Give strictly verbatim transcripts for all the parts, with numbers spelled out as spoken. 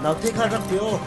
Ate kha rak pe aw.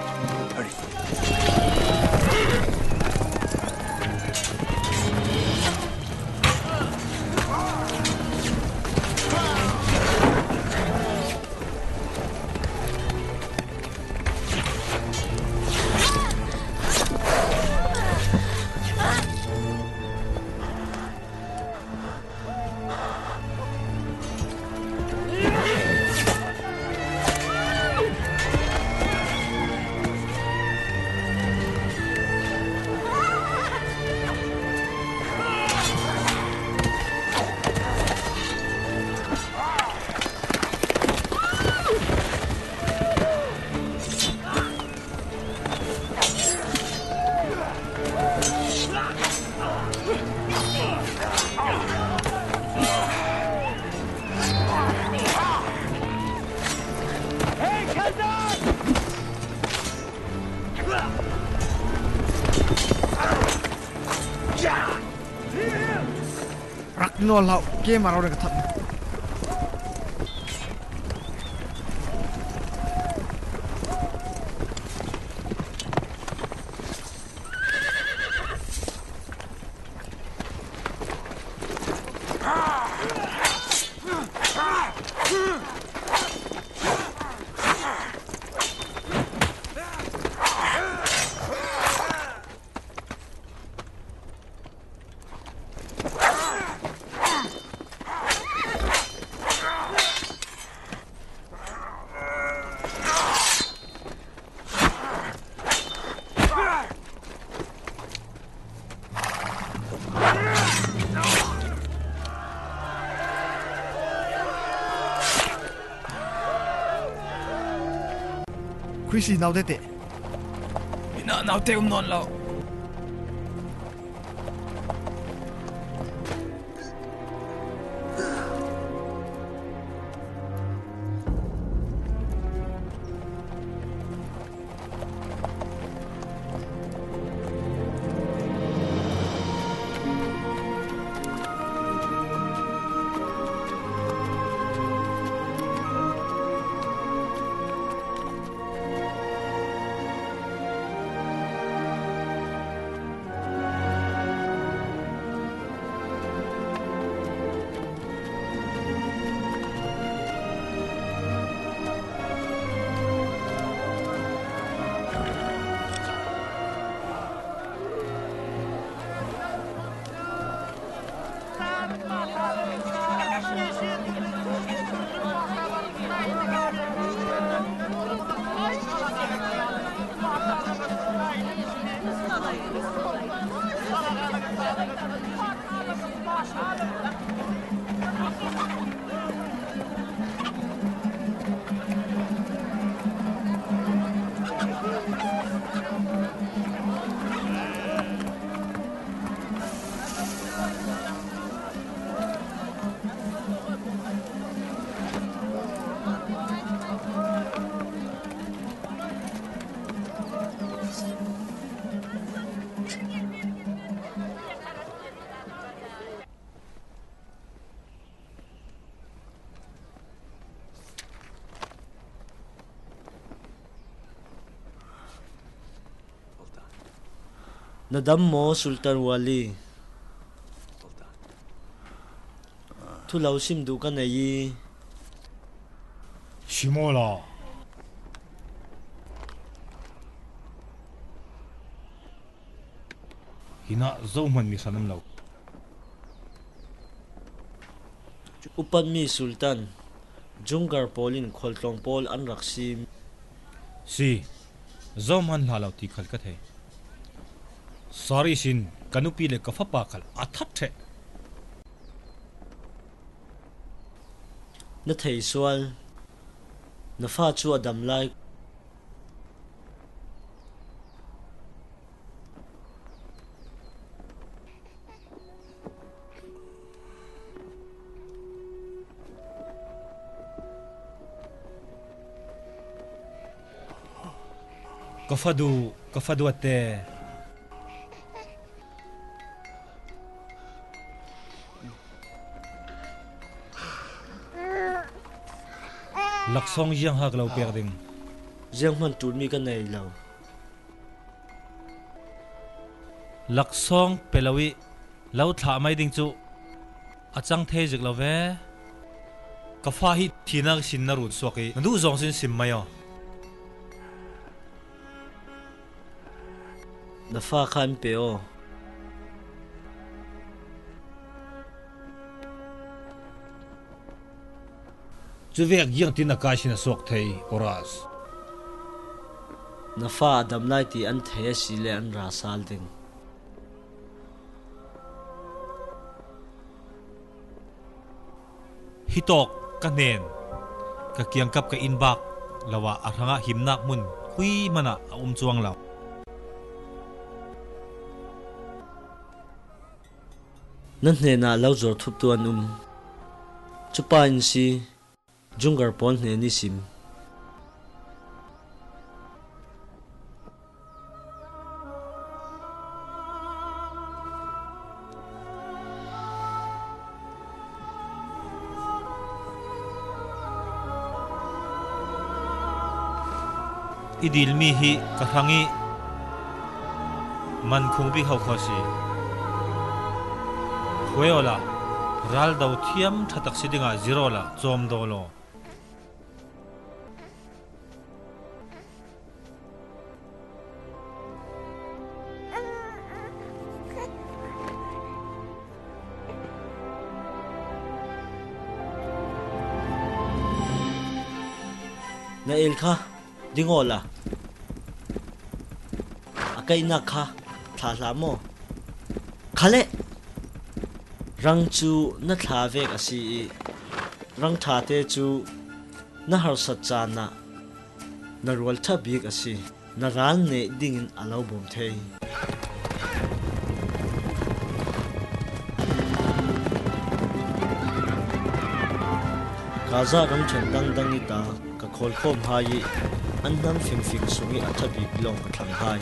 Rak nawl hlah, keimah rau ding ka thap. Khrisi naute teh. Ina naute um nawn lo. Na dam maw, Sultan Wali? Thu lo sim duh ka nei i. Sim aw la. Hinah zohman mi san an lo. Upat mi Sultan, Jungar pawl in khualtlawng pawl an rak sim. Si, zohman hlah lo ti khal ka thei. Sari sin ka nupi le ka fapa khal a that ṭheh. Na thei sual, na fa cu a dam lai. Ka fadu, ka fadu a te. Laksawng ziang hak lo pek ding. Zianghman ṭulmi ka nei lo. Laksawng pe lo ih lo thlah mai ding cu a cang thei zik lo ve. Ka fa hi thihnak ihsin na run suak ih na duh zawng sin sim mai aw. Na fa kha in pe aw. Cuvek ziangtin a kai sin a suak thei, Horas? Na fa a dam lai ti an thei asile an ra sal ding. Hitawk ka hnen, ka kiangkap ka inn bak lo ah a hrangah himnak hmun khui hmanah a um cuang lo. Na hnenah lo zuar thuptu an um. Cupa in si, Jungar pawl hnen ihsin. I dilmi hi ka hrang ih man khung bik ho kho si. Hruai awla, ral do thiam ṭha tak si dingah zir awla, cawm daw law. Na el kha, ding awla. A kaihnak kha thlah hlah maw? Khale! Rang cu na thla vek a si ih rang ṭhate cu na harsat caan ah na rual ṭha bik a si. Na ral neh dingin a lo bawm thei. Gaza ramṭhen dangdang ih ta ka khawlkhawm hai ih an hnam fingfing sungih a ṭha bik lawng ka thlang hai.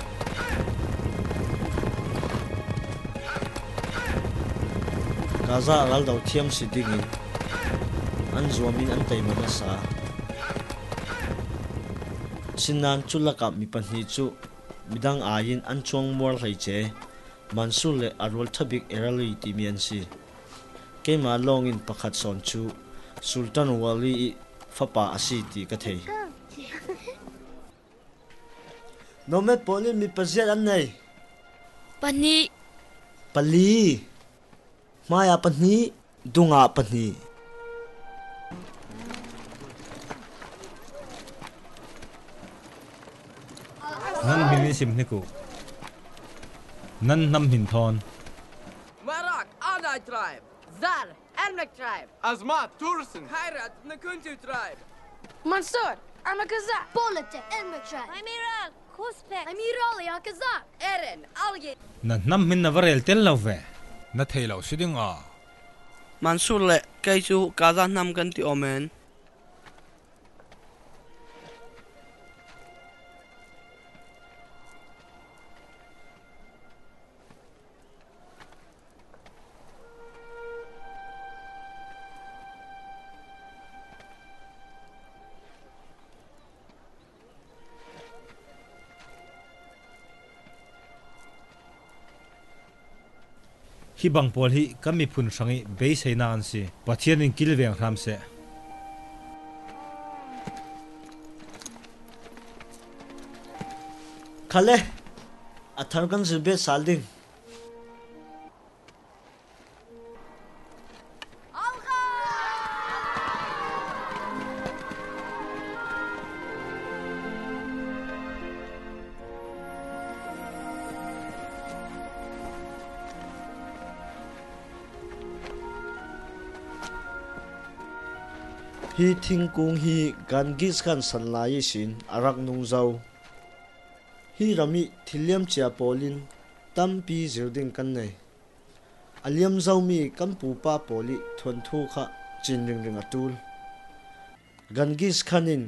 Gaza a ral do thiam si dingin an zuam in an tei man a sa. Sinan cu lakah mi pahnih cu midang ai in an cuang muar hleice, Mansur le a rual ṭha bik Erali timi an si. Keimah lawngin pakhat sawn cu Sultan Wali ih fapa a si ti ka thei. Nomad pawl in mi paziat an nei. Pahnih. Pali. Hmaiah pahnih, dungah pahnih. Nan hmin in sim hnik uh. Nan hnam hmin thawn. Marak, Anai tribe. Zar, Ermek tribe. Azmat, Tursin. Khairat, Nakuntu tribe. Mansur, Armakazak. Polete, Ermek tribe. Amiral, Kuspek. Amiral, Yakazak. Eren, Alge. Na hnam hmin na va rel tel lo ve. Na thei lo si ding aw. Mansur le kei cu Gaza hnam kan ti aw men. Hi bang pawl hi kan miphun hrangih beiseinak an si. Pathian in kilveng hram seh. Khale, a thar kan zir bet sal ding. Hi thingkung hi Genghis Khan san lai ihsin a rak nung zo. Hi ram ih thil liamcia pawl in tampi zir ding kan nei. A liam zomi kan pupa pawl ih thuanthu kha cin ringring a ṭul. Genghis Khan in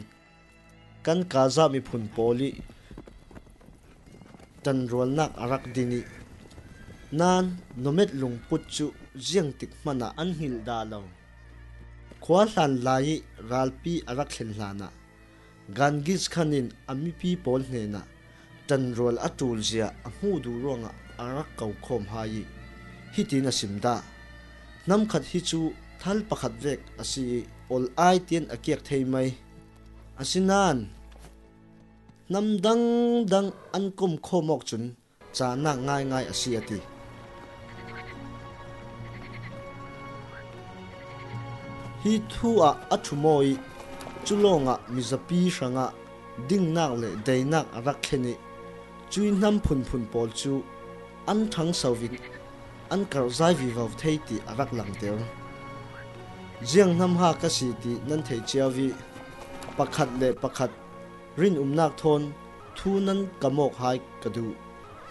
kan Gaza miphun pawl ih ṭanrualnak a rak din ih, nan Nomad lungput cu ziangtik hmanah an hngilh dah lo. Khua hlan lai ih ralpi a rak thlen hlanah Genghis Khan in a mipi pawl hnenah ṭanrual a ṭulzia a hmuh duh ruangah a rak ko khawm hai ih hitin a sim dah, "Hnam khat hi cu thal pakhat vek a si ih ol ai tian a kiak thei mai. Asinain hnam dangdang an kom khawm awk cun cahnak ngaingai a si," a ti. Hi thu ah a ṭhum aw ih cu lawngah mizapi hrangah dingnak le deinak a rak thlen ih cuih hnam phunphun pawl cu an ṭhangso in an karhzai vivo thei ti a rak langter. Ziang hnam ha ka si ti nan theih cio ih pakhat le pakhat rinumnak thawn thu nan kam awk hai ka duh.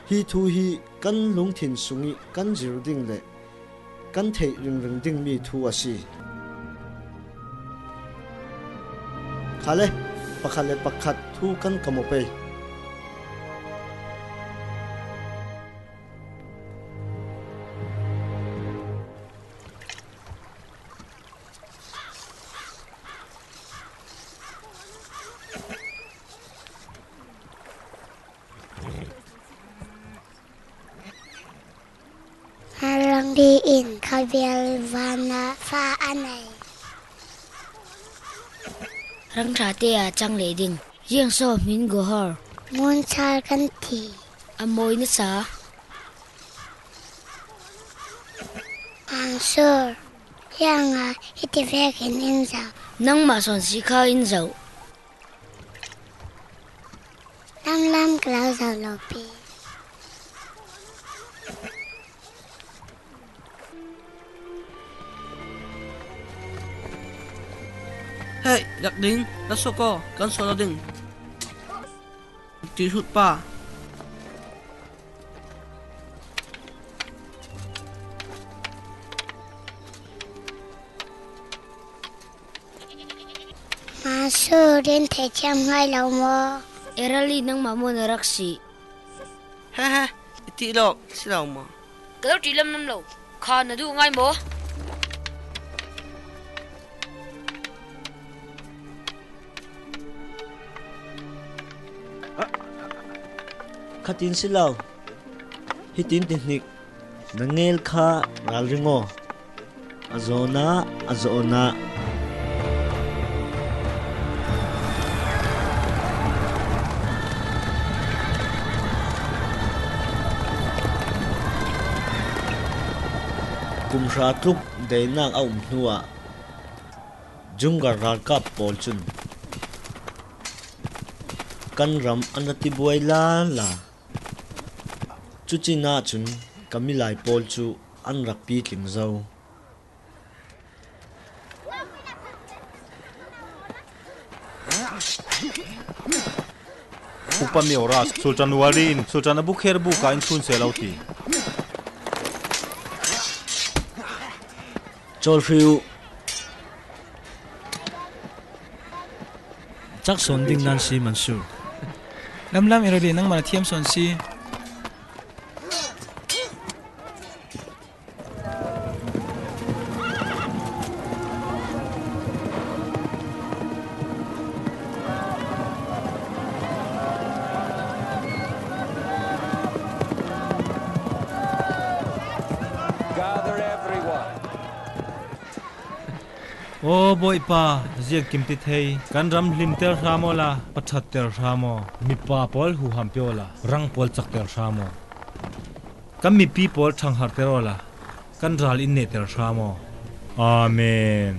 Hi thu hi kan lungthin sungih kan zir ding le kan theih ringring dingmi thu a si. Khale, pakhat le pakhat thu kan kam aw pei. Rangbi in khabial vanah fa a nei. Rangṭhate aa cang leh ding. Ziang so hmin Gohor? Munchal kan ti. A mawi nasa. Mansur, ziangah hiti vekin in zoh? Nangmah sawn si kha in zoh. Lamlam ka lo zoh lo pi. Hei, rak ding, la suak aw, kan sual lo ding. Ti hrut pa. Masu, din theithiam ngai lo maw? Erali nangmah maw na rak si? He he, i ti lo, si lo maw? Ka lo ti lam nam lo. Kha na duh ngai maw? Khatin si lo. Hitin ti hnik. Na ngel kha ralring aw. A zawnah, a zawnah. Kum hra tluk deinak a um hnuah Jungar ralkap pawl cun kan ram an ra tibuai lala. Cucin ahcun ka milai pawl cu an rak pitling zo. Upa Miora, Sultan Wari in Sultan Abu Kher bu ka in thlun seh lo ti. Cawl hrih uh. Cak sawn ding nan si, Mansur. Lamlam i rili nangmah na thiam sawn si. Gather everyone. Aw Bawipa, ziangkim ti thei, kan ram hlimter hram awla, paṭhatter hram aw. Mipa pawl huham pe awla, rang pawl cakter hram aw. Kan mipi pawl ṭhangharhter awla, kan ral in nehter hram aw. Amen.